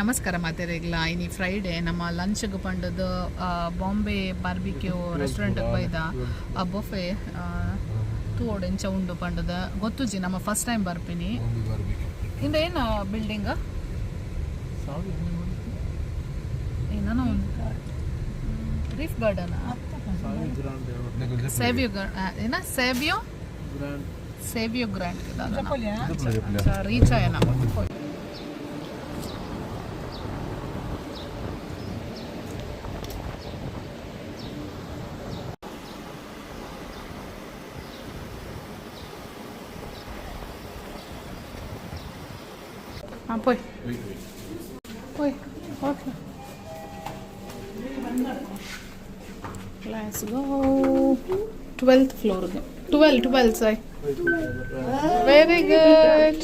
ನಮಸ್ಕಾರ ಮಾತೆರೆಗ್ಲ. ಇನಿ ಫ್ರೈಡೆ, ನಮ್ಮ ಲಂಚ್ಗೆ ಪಂಡದು ಬಾಂಬೆ ಬಾರ್ಬಿಕ್ಯೂ ರೆಸ್ಟೋರೆಂಟ್ ಬೈದ. ಆ ಬೊಫೆ ತೂವೊಡು ಎಂಚ ಉಂಡು ಪಂಡದ. ಗೊತ್ತುಜಿ, ನಮ್ಮ ಫಸ್ಟ್ ಟೈಮ್ ಬರ್ಪಿನಿ. ಇಂದ ಏನು ಬಿಲ್ಡಿಂಗ್ ಏನೋ ಒಂದು ರೀಫ್ ಗಾರ್ಡನ್, ಸೇವಿಯೋ ಏನ ಸೇವಿಯೋ ಸೇವಿಯೋ ಗ್ರ್ಯಾಂಡ್ ರೀಚ್ ಆಯನ. ಹಾಂ, ಪೋಯ್ ಪೋಯ್. Okay, let's go. 12th ಫ್ಲೋರ್ಗೆ. 12, 12 Sai. Very good.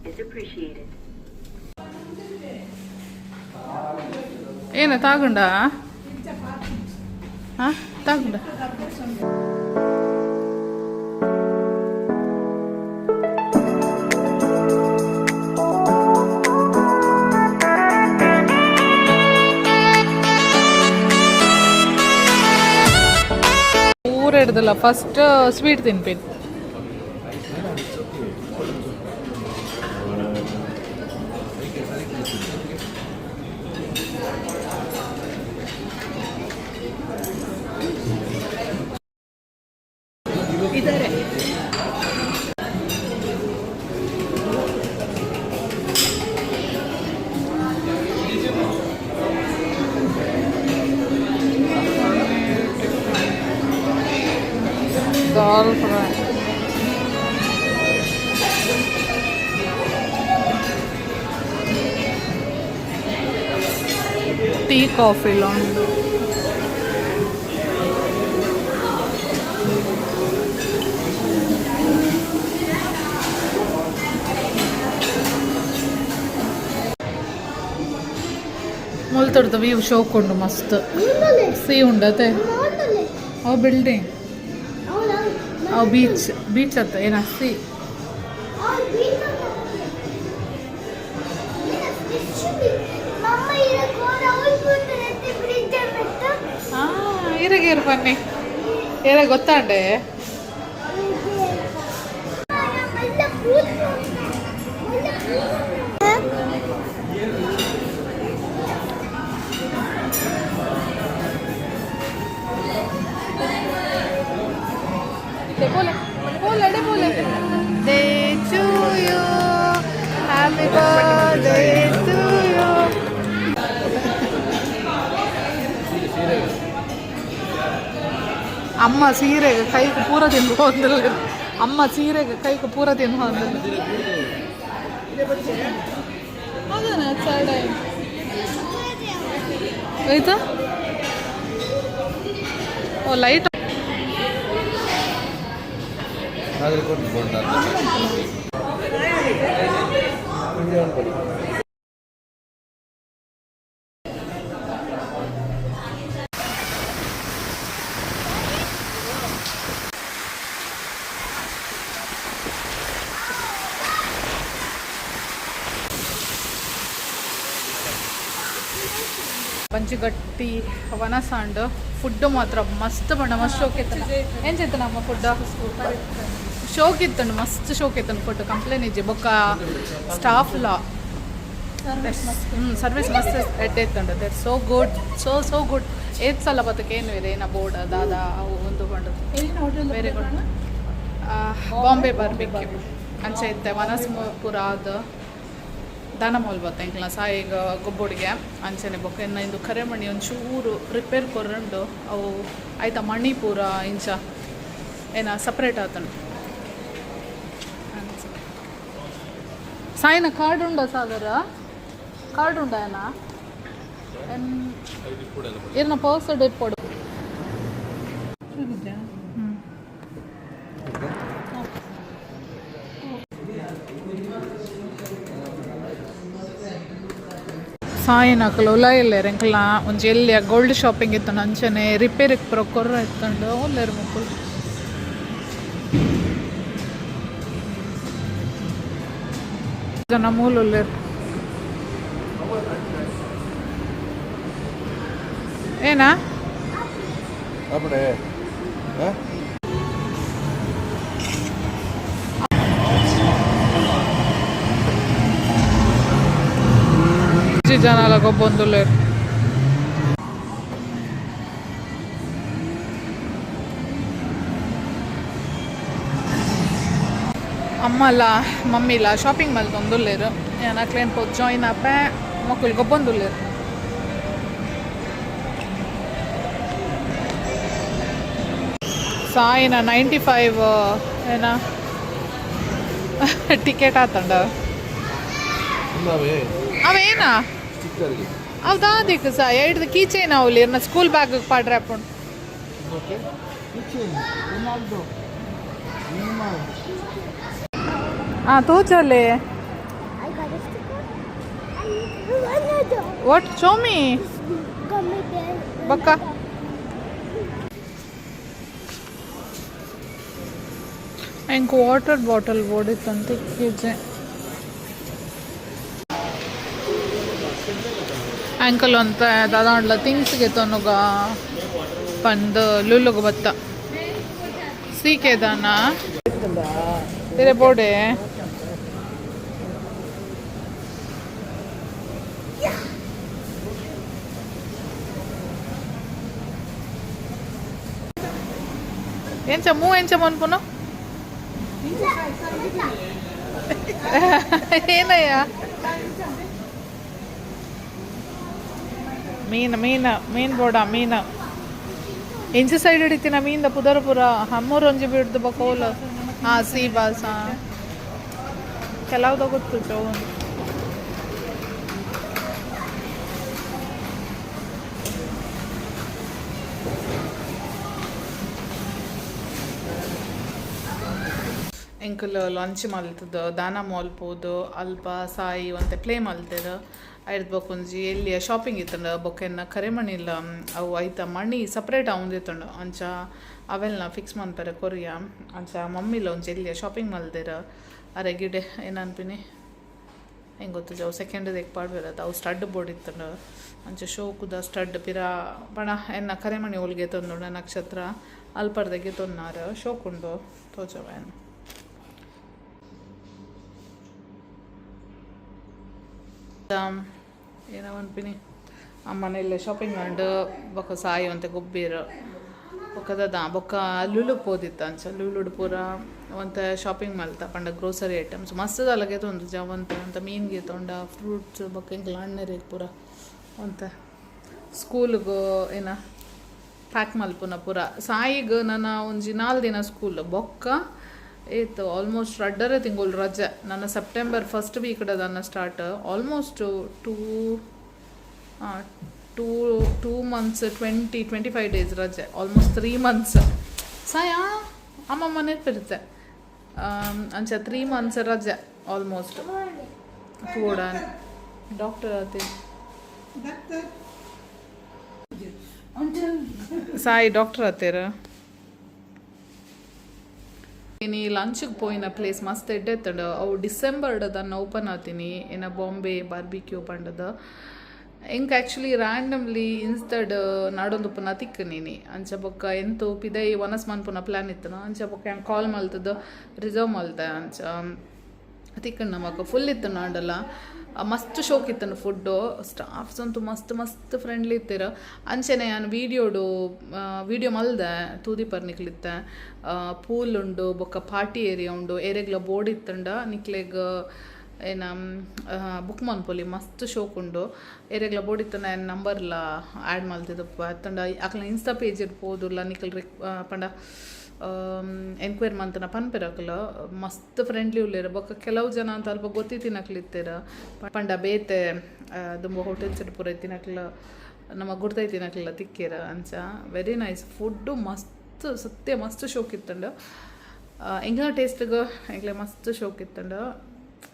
Is appreciated. ಏನ ತಾಗುಂಡ? ಹಾ, ತಾಗುಂಡ. ಊರ ಹಿಡ್ದಲ್ಲ, ಫಸ್ಟ್ ಸ್ವೀಟ್ ತಿನ್ಪಿನ್. ಇದ್ದಾರೆ. ದಾಲ್ ಫ್ರೈ. ಟೀ ಕಾಫಿ ಉಂಡು. ಮುಲ್ತೊಡ್ದು ವ್ಯೂ ಶೋಕ್ ಉಂಡು, ಮಸ್ತ್ ಸಿ ಉಂಡತೆ. ಅವು ಬಿಲ್ಡಿಂಗ್, ಅವು ಬೀಚ್, ಬೀಚ್ ಅತ್ತ ಏನ ಸಿ. ಹಾ, ಇರಗೇರು ಬನ್ನಿ, ಏರ ಗೊತ್ತಾಂಡೆ. ಪೋಲೆ ಪೋಲೆ ಎಡೆ ಪೋಲೆ. Day to you, happy birthday to you. ಅಮ್ಮ ಸೀರೆಗೆ ಕೈಗೆ ಪೂರ ತಿಂದು ಹೋದಿಲ್ಲ. ಅಮ್ಮ ಸೀರೆಗೆ ಕೈಗೆ ಪೂರ ತಿಂದು ಹೋದಿಲ್ಲ. ಅದನ್ನ ಚಡ ಆಯ್ತಾ? ಓ, ಲೈಟ್. ನಾಗರಿಕ ಬೋಂಡ. ಬಂಜಿಗಟ್ಟಿ ವನಸಾಂಡ್. ಫುಡ್ ಮಾತ್ರ ಮಸ್ತ್ ಬಣ್ಣ, ಮಸ್ತ್ ಶೋಕ್ ಇತ್ತು. ಏನ್ ಚೇತನ ನಮ್ಮ ಫುಡ್ ಶೋಕ್ ಇತ್ತಂಡು, ಮಸ್ತ್ ಶೋಕ್ ಇತ್ತಂಡು. ಫುಡ್ ಕಂಪ್ಲೇನ್ ಇಜ್ಜಿ. ಬೊಕ್ಕ ಸ್ಟಾಫ್ ಲಾ ಸರ್ವಿಸ್ ಮಸ್ತ್ ಎಡ್ಡೆ ಇತ್ತಂಡು. That so good, so so good. ಏತ್ ಸಲ ಬತ್ತಕ್ಕೆ ಏನು ಇದೆ ಏನ ಬೋರ್ಡ್ ದಾದ ಅವು ಒಂದು ಬಂಡು. Very good. ಬಾಂಬೆ ಬಾರ್ಬಿಕ್ಯೂ ಅಂಚ ಇತ್ತೆ ವನಸ್ ಪೂರ ಅದು ದಾನ ಮೋಲ್ ಬತ್ತ ಎಂಕ್ಲ ಸಾಯಿಗ ಗೊಬ್ಬೊಡಿಗೆ ಅಂಚನೆ. ಬೊಕ್ಕ ಎನ್ನ ಇಂದು ಕರೆಮಣಿ ಒಂಚೂರು ರಿಪೇರ್ ಕೊರಂಡು. ಅವು ಆಯ್ತಾ ಮಣಿ ಪೂರ ಇಂಚ ಏನ ಸಪ್ರೇಟ್ ಆತಂಡು. ಸಾಯಿನ ಕಾರ್ಡ್ ಉಂಡ? ಸಾಗರ, ಕಾರ್ಡ್ ಉಂಡ ಏನ? ಇರ್ನ ಪರ್ಸ್ ಇಪ್ಪೊಡು. ಹ್ಮ್. ಸಾಯಿನಕುಲು ಉಲಾಯಿಲ್ಲೆರ್. ಎಂಕಲ್ನ ಒಂಜಿ ಎಲ್ಯ ಗೋಲ್ಡ್ ಶಾಪಿಂಗ್ ಇತ್ತು, ಅಂಚನೆ ರಿಪೇರಿ ಪೂರ ಕೊರ್ರ ಇತ್ತುಂಡು. ಉಲ್ಲೆರ್ ಮೊಕುಲು. ಜನ ಮೂಲ ಉಲ್ಲೆರ್. ಏನಾ? ಅಪ್ಪಡೆ. ಜನ ಗೊಬ್ಬೊಂದುಲ್ಲೆರ್. ಅಮ್ಮಲ ಮಮ್ಮಿಲ ಶಾಪಿಂಗ್ ಮಲ್ತೊಂದುಲ್ಲೆರ್. ಯಾನ್ ಅಕ್ಲೆನ್ ಪೋದು ಜಾಯಿನ್ ಆಪೆ. ಮೊಕುಲು ಗೊಬ್ಬೊಂದುಲ್ಲೆರ್. ಸಾಯಿನ 95 ಏನ ಟಿಕೆಟ್ ಆತಂಡ. ನಾವೇ. ಅವೇನಾ? ಸ್ಟಿಕ್ಕರ್ಗೆ. ಅವು ದಾದಿಕ್ ಸಾ ಐಡ್ದು ಕೀಚೈನ್ ಅವಲಿ ಇರ್ನ ಸ್ಕೂಲ್ ಬ್ಯಾಗ್ ಪಾಡ್ರೆ ಆಪುಂಡು. ಓಕೆ. Ronaldo. Neymar. ಆ ತೋಜಲೆ. I got a sticker. And Ronaldo. What? Show me. Gummy bear. ಬಕ್ಕ. ಎಂಕ್ ವಾಟರ್ ಬಾಟಲ್ ಬೋಡಿತ್ತಂತೆ ಕೆಜೆ. ಅಂಕಲ್ ಅಂತ ದಾದಾಂಡ್ಲ ಥಿಂಗ್ಸ್ ಗೆತೊನುಗ ಪಂದ್ ಲುಲ್ಲುಗು ಬತ್ತ ಸೀಕೆದಾನ ಇರೆ ಬೋಡೆ. ಎಂಚ ಮೂ ಎಂಚ ಮನ್ಪುನು ಏನಯ್ಯ? ಮೀನು ಮೀನು ಮೀನು ಬೋಡ ಮೀನು ಎಂಚ ಸೈಡ್ ಹಿಡಿತಿನ ಮೀನ್ದ ಪುದರ್ ಪುರ ಹಮ್ಮೂರು ಒಂಜಿ ಬಿಡ್ದು ಬಕೋಲ. ಹಾಂ, ಸೀ ಬಾಸ್. ಹಾಂ, ಕೆಲವ್ದ ಗೊತ್ತು ಚೌನ್. ಎಂಕುಲು ಲಂಚ್ ಮಲ್ತದ ದಾನ ಮಲ್ಪೋದು. ಅಲ್ಪ ಸಾಯಿ ಒಂತೆ ಪ್ಲೇ ಮಲ್ತೆರ್. ಐರ್ದ್ ಬೊಕ ಒಂಜಿ ಎಲ್ಲಿಯ ಶಾಪಿಂಗ್ ಇತ್ತುಂಡು. ಬೊಕ ಎನ್ನ ಕರೆಮಣಿಲ ಅವು ಐತ ಮಣಿ ಸಪ್ರೇಟ್ ಆವೊಂದಿತ್ತುಂಡು. ಅಂಚ ಅವೆಲ್ನ ಫಿಕ್ಸ್ ಮನ್ಪೆರೆ ಕೊರಿಯ. ಅಂಚ ಮಮ್ಮಿಲ ಒಂಜಿ ಎಲ್ಲಿಯ ಶಾಪಿಂಗ್ ಮಲ್ದೆರ್. ಅರೆಗಿಡೆ ಏನನ್ಪಿನಿ ಹೆಂಗೆ ಗೊತ್ತುಜಿ. ಅವು ಸೆಕೆಂಡ್ ದೆಕ್ ಪಾಡ್ವೆರ್ ಅವು ಸ್ಟಡ್ ಬೋಡಿತ್ತುಂಡು. ಅಂಚ ಶೋಕುದ ಸ್ಟಡ್ ಪಿರ ಪಣ ಎನ್ನ ಕರೆಮಣಿ ಒಲ್ಗೆ ತೊಂದುಂಡು ನಕ್ಷತ್ರ ಅಲ್ಪರ್ದಗೆ ತೊನ್ನಾರು ಶೋಕುಂಡು ತೋಜವೇನು. ಏನೋ ಪನ್ಪಿನಿ, ಅಮ್ಮನೆಲ್ಲ ಶಾಪಿಂಗ್ ಮಂಡು. ಬೊಕ ಸಾಯಿ ಒಂತೆ ಗೊಬ್ಬೀರ್. ಬೊಕ ದಾದ ಬೊಕ ಲುಲು ಪೋದಿತ್ತ. ಅಂಚ ಲುಲುಡು ಪೂರ ಒಂತೆ ಶಾಪಿಂಗ್ ಮಲ್ತ. ಪಂಡ ಗ್ರೋಸರಿ ಐಟಮ್ಸ್ ಮಸ್ತ್ ದಾಲ ಗೆತೊಂದುಜ. ಒಂತೆ ಒಂತೆ ಮೀನ್ ಗೆತೊಂಡ, ಫ್ರೂಟ್ಸ್, ಬೊಕ ಎಂಕ್ಲ ಅಣ್ಣೆರೆಗ್ ಪೂರ ಒಂತೆ ಸ್ಕೂಲ್ಗ್ ಏನ ಪ್ಯಾಕ್ ಮಲ್ಪುನ ಪೂರ. ಸಾಯಿಗ್ ನನ ಒಂಜಿ 4 ದಿನ ಸ್ಕೂಲ್. ಬೊಕ್ಕ ಏತ್ ಆಲ್ಮೋಸ್ಟ್ ರಡ್ಡರೆ ತಿಂಗಳು ರಜೆ. ನನ್ನ ಸೆಪ್ಟೆಂಬರ್ ಫಸ್ಟ್ ವೀಕ್ ದಾನ start. Almost 2 months 25 days ರಜೆ, ಆಲ್ಮೋಸ್ಟ್ 3 ಮಂತ್ಸ್. ಸಾಯಾ ಅಮ್ಮ ಮನೆ ಬಿರುತ್ತೆ. ಅಂಚ 3 ಮಂತ್ಸ್ ರಜೆ ಆಲ್ಮೋಸ್ಟ್. ತೂಡ ಡಾಕ್ಟರ್ ಆತಿ. Doctor. Sai doctor ಆತೀರ. ಇನಿ ಲಂಚ್ಗೆ ಪೋಯಿನ ಪ್ಲೇಸ್ ಮಸ್ತ್ ಎಡ್ಡೆ ಇತ್ತಂಡು. ಅವು ಡಿಸೆಂಬರ್ ದನ್ನ ಓಪನ್ ಆತೀನಿ ಏನ ಬಾಂಬೆ ಬಾರ್ಬಿಕ್ಯೂ ಪಂಡದ. ಎಂಕ್ ಆ್ಯಕ್ಚುಲಿ ರ್ಯಾಂಡಮ್ಲಿ ಇನ್ಸ್ಟಡ್ ನಾಡೊಂದುಪ್ಪುನ ತಿಕ್ಕ್ ನೀನಿ. ಅಂಚ ಬೊಕ್ಕ ಎಂತು ಪಿದೈ ವನಸ್ ಮನ್ಪುನ ಪ್ಲ್ಯಾನ್ ಇತ್ತನ. ಅಂಚ ಬೊಕ್ಕ ಯಾನ್ ಕಾಲ್ ಮಲ್ತದ ರಿಸರ್ವ್ ಮಲ್ತೆ. ಅಂಚ ತಿಕ್ಕಂಡು ನಮಕ್. ಫುಲ್ ಇತ್ತು ನಾಡಲ್ಲ. ಮಸ್ತ್ ಶೋಕ್ ಇತ್ತನು ಫುಡ್ಡು. ಸ್ಟಾಫ್ಸ್ ಅಂತೂ ಮಸ್ತ್ ಮಸ್ತ್ ಫ್ರೆಂಡ್ಲಿ ಇತ್ತೆರ್. ಅಂಚೆನೆ ಯಾನ್ ವೀಡಿಯೋಡು ವೀಡಿಯೋ ಮಲ್ದೆ ತೂದಿಪರ್ ನಿಕ್ಲಿತ್ತೆ. ಪೂಲ್ ಉಂಡು, ಬೊಕ್ಕ ಪಾರ್ಟಿ ಏರಿಯಾ ಉಂಡು. ಏರೆಗ್ಲ ಬೋರ್ಡ್ ಇತ್ತಂಡ ನಿಕ್ಲೆಗ್ ಏನ ಬುಕ್ ಮನ್ಪೊಲಿ. ಮಸ್ತ್ ಶೋಕ್ ಉಂಡು. ಏರೆಗ್ಲ ಬೋರ್ಡ್ ಇತ್ತಂಡ ಯಾನ್ ನಂಬರ್ಲ ಆ್ಯಡ್ ಮಲ್ತಿದಪ್ಪ. ಅತ್ತಂಡ ಅಕ್ಲ್ನ ಇನ್ಸ್ಟಾ ಪೇಜ್ ಇರ್ಪೋದುಲ್ಲ. ನಿಕಲ್ ರಿಕ್ ಪಂಡ ಎನ್ಕ್ವೈರ್ ಮಂತನ ಪನ್ಪೆರ್ ಅಕುಲು. ಮಸ್ತ್ ಫ್ರೆಂಡ್ಲಿ ಉಲ್ಲೆರ್. ಬೊಕ್ಕ ಕೆಲವು ಜನ ಅಂತ ಅಲ್ಪ ಗೊತ್ತಿತ್ತಿನಕ್ಲು ಇತ್ತೆರ್. ಪಂಡ ಬೇತೆ ದುಂಬು ಹೋಟೆಲ್ಸ್ ಪೂರ ಇತ್ತಿನಕ್ಲು ನಮ್ಮ ಗುರ್ತೈತಿನಕ್ಲೆಲ್ಲ ತಿಕ್ಕೇರ್. ಅಂಚ ವೆರಿ ನೈಸ್ ಫುಡ್ಡು. ಮಸ್ತ್ ಸತ್ಯ ಮಸ್ತ್ ಶೋಕ್ ಇತ್ತುಂಡು. ಎಂಕ್ಲ ಟೇಸ್ಟ್ಗ್ ಎಂಕ್ಲೆ ಮಸ್ತ್ ಶೋಕ್ ಇತ್ತುಂಡು.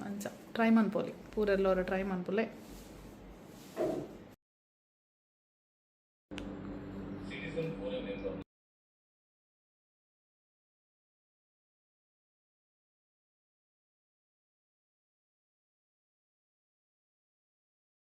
ಅಂಚ ಟ್ರೈ ಮನ್ಪೊಲಿ, ಪೂರೆಲ್ಲೋರ ಟ್ರೈ ಮನ್ಪುಲೆ.